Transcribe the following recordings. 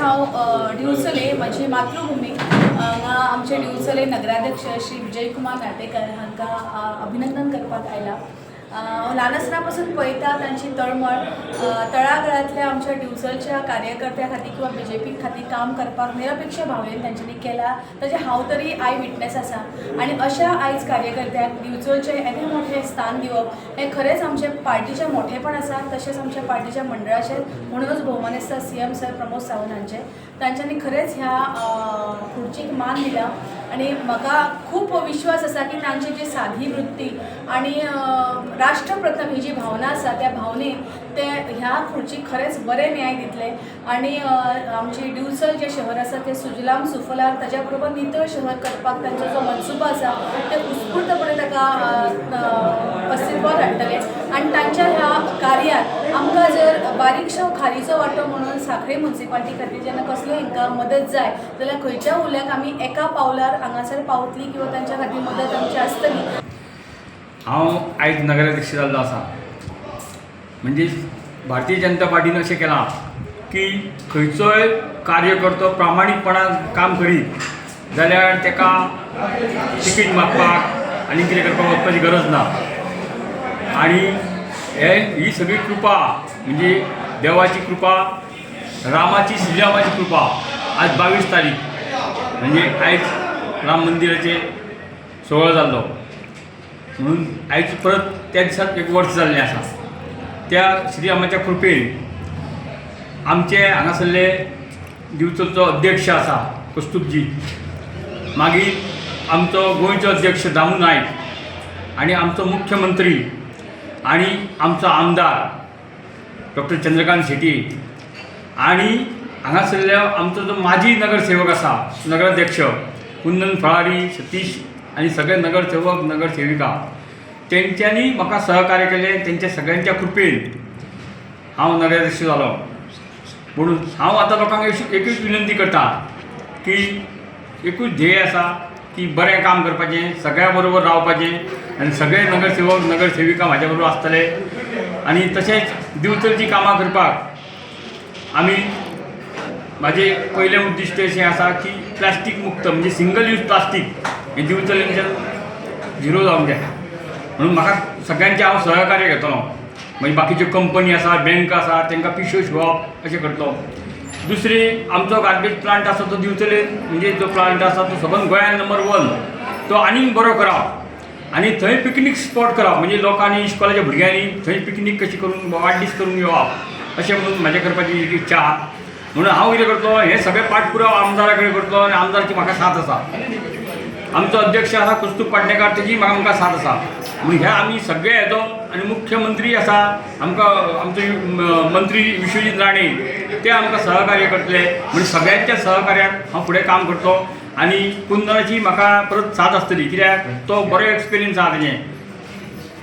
हांव दिवचले, म्हजी मातृभुमी, हांगा आमचे दिवचले नगराध्यक्ष श्री विजय कुमार नाटेकर हांकां अभिनंदन करपाक आयला. हांव ल्हान आसतना पासून पळयता तांची तळमळ तळागाळांतल्या आमच्या दिवचलच्या कार्यकर्त्या खातीर किंवा बीजेपी खातीर काम करपाक निरपेक्ष भावनेन तांच्यांनी केला. ताजें हांव तरी I witness आसा आनी अशा आयज कार्यकर्त्याक दिवचलचें येदें मोठें स्थान दिवप हें खरेंच आमचे पार्टीचें मोठेपण आसा, तशेंच आमच्या पार्टीच्या मंडळाचें. म्हणूनच भोवमानेस्त सीएम सर प्रमोद सावंत हांचे, तांच्यांनी खरेंच ह्या खुर्चीक मान दिला आनी म्हाका खूब विश्वास आसा की तांची जी साधी वृत्ती आनी राष्ट्रप्रथम ही जी भावना आसा, त्या भावनेन ते ह्या खुर्चीक खरेंच बरें न्याय दितले आनी आमची दिवचल जें शहर आसा तें सुजलाम सुफलाम, ताज्या बरोबर नितळ शहर करपाक तांचो जो मनसुबो आसा ते उत्स्फूर्तपणे ताका अस्तित्वात हाडटले. आनी तांच्या ह्या कार्यात आमकां जर बारीकशो खारीचो वांटो म्हणून सांखळे मुन्सिपाल्टी खातीर जेन्ना कसल्यो हांकां मदत जाय जाल्यार खंयच्या उल्याक आमी एका पावलार हांगासर पावतली किंवा तांच्या खातीर मदत आमची आसतली. हांव आयज नगराध्यक्ष जाल्लो आसा, म्हणजे भारतीय जनता पार्टीन अशें केलां की खंयचोय कार्यकर्तो प्रामाणीकपणान काम करीत जाल्यार ताका तिकीट मागपाक आनी कितें करपाक वचपाची गरज ना. आनी हे ही सगळी कृपा म्हणजे देवाची कृपा, रामाची, श्रीरामाची कृपा. आज 22 तारीख, म्हणजे आयज राम मंदिराचे सोहळो जाल्लो, म्हणून आयज परत त्या दिसाक एक वर्स जाल्लें आसा. त्या श्रीरामाच्या कृपेन आमचे हांगासरले दिवचलचो अध्यक्ष आसा कस्तुबजी, मागीर आमचो गोंयचो अध्यक्ष दामू नायक आनी आमचो मुख्यमंत्री आनी आमचो आमदार डॉक्टर चंद्रकांत शेट्ये आनी हांगासरलो आमचो जो माजी नगरसेवक आसा, नगराध्यक्ष कुंदन फळारी, सतीश आनी सगळे नगरसेवक, नगरसेविका, तेंच्यांनी म्हाका सहकार्य केलें. तेंच्या सगळ्यांच्या कृपेन हांव नगराध्यक्ष जालो. म्हणून हांव आतां लोकांक एकूच विनंती करता की एकूच ध्येय आसा की बरें काम करपाचें, सगळ्यां बरोबर रावपाचें आनी सगळे नगरसेवक, नगरसेविका म्हाज्या बरोबर आसतले. आनी तशेंच दिवचलचीं कामां करपाक आमी म्हाजें पयलें उद्दिश्ट अशें आसा की प्लास्टीक मुक्त, म्हणजे सिंगल यूज प्लास्टीक हें दिवचलेच्यान झिरो जावंक जाय. म्हणून म्हाका सगळ्यांचें हांव सहकार्य घेतलो. मागीर बाकीच्यो कंपनी आसा, बँक आसा, तांकां पिश्यो शिंवप अशें करतलो. दुसरी, आमचो गार्बेज प्लांट आसा तो दिवचले, म्हणजे जो प्लांट आसा तो सबंद गोंयान नंबर वन, तो आनीक बरो करप आनी थंय पिकनीक स्पॉट करप, म्हणजे लोकांनी, इस्कॉलाच्या भुरग्यांनी थंय पिकनीक कशी करून वाडदीस करून येवप, अशें म्हणून म्हाजें करपाची एक इच्छा आहा. म्हणून हांव कितें करतलो, हें सगळें पाठपुराव आमदारा कडेन करतलो आनी आमदाराची म्हाका साथ आसा. आमचो अध्यक्ष आसा कस्तूब पाटणेकार, तेजी म्हाका आमकां साथ आसा. म्हणून हे आमी सगळे येतो आनी मुख्यमंत्री आसा आमकां, आमचो मंत्री विश्वजीत राणे, ते आमकां सहकार्य करतले. म्हणून सगळ्यांच्या सहकार्यान हांव फुडें काम करतलो आनी कुंदनाची म्हाका परत साथ आसतली, कित्याक तो बरो एक्सपिरियन्स आहा तेजें.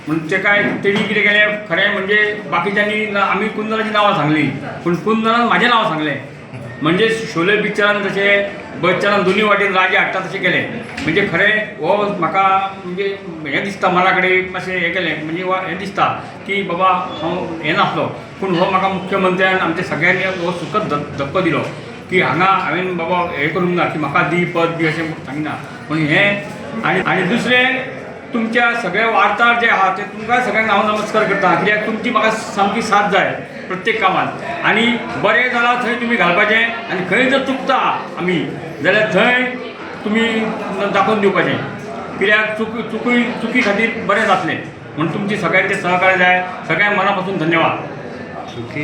म्हणून ते काय तेणी कितें केलें, खरें म्हणजे बाकीच्यांनी आमी कुंदनाची नांवां सांगलीं, पूण कुंदनान म्हाजें नांव सांगलें. म्हणजे शोले पिक्चरान जशें बच्चनान दोनी वाटेन राजे हाडटा तशें केलें. म्हणजे खरें हो म्हाका म्हणजे हें दिसता, मना कडेन मातशें हें केलें, म्हणजे हें दिसता की बाबा हांव हें नासलो, पूण हो म्हाका मुख्यमंत्र्यान, आमच्या सगळ्यांनी हो सुखद धक्को दिलो की हांगा हांवें बाबा हें करूंक ना की म्हाका दी पद बी अशें सांगिना. पूण हें आनी आनी दुसरें, तुमच्या सगळे वार्ताहर जे आहा ते तुमकां सगळ्यांक हांव नमस्कार करता, कित्याक तुमची म्हाका सामकी साथ जाय प्रत्येक कामात. आनी बरें जालां थंय तुमी घालपाचें आनी खंय जर चुकता आमी जाल्यार थंय तुमी दाखोवन दिवपाचें, कित्याक चुक चुकूय चुकी खातीर बरें जातलें. म्हणून तुमची सगळ्यांचें सहकार्य जाय. सगळ्यांक मना पासून धन्यवाद. सुखी.